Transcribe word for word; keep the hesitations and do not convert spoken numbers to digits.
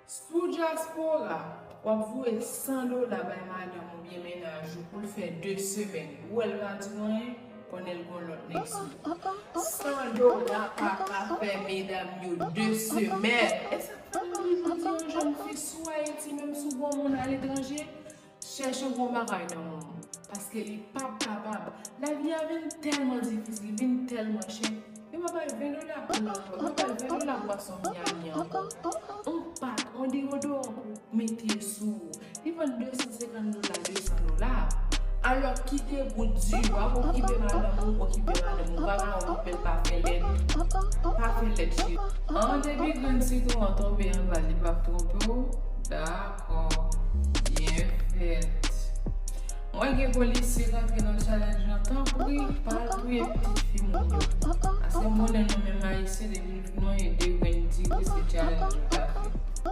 Sou dyaspora, w ap voye san dola bay madanm oubyen mennaj ou pou l fè de semèn. Ou wè l pa di w anyen, konnen l gon lòt nèg sou li. San dola pa ka fè medam yo de semèn. E sa k fè m di yon jèn fi sou Ayiti, menm si w gon moun aletranje, chèche yon bagay nan moun. Paske li p ap kapab. Lavi a vin tèlman difisil, li vin tèlman chè. Yo pa bay ven dola pou lankò, yo pa bay ven dola bwason Miami ankò. On pat, on deyodoran pou mete sou ou. Li vann de san senkant dola, de san dola. Alò kite pou di, w ap okipe madanm ou, okipe madanm ou, pa ka okipe l, pa fè lèd. Pa fè lèd cheri. An depi grenn sitwon an tonbe anba, li p ap twonpe w. Dakò. Byen fèt. Mwen gen polisye k antre nan challenge lan, tanpri pa touye pitit fi moun yo. Paske m konnen nou menm ayisyen depi nou touye de grenn diri se challenge yo.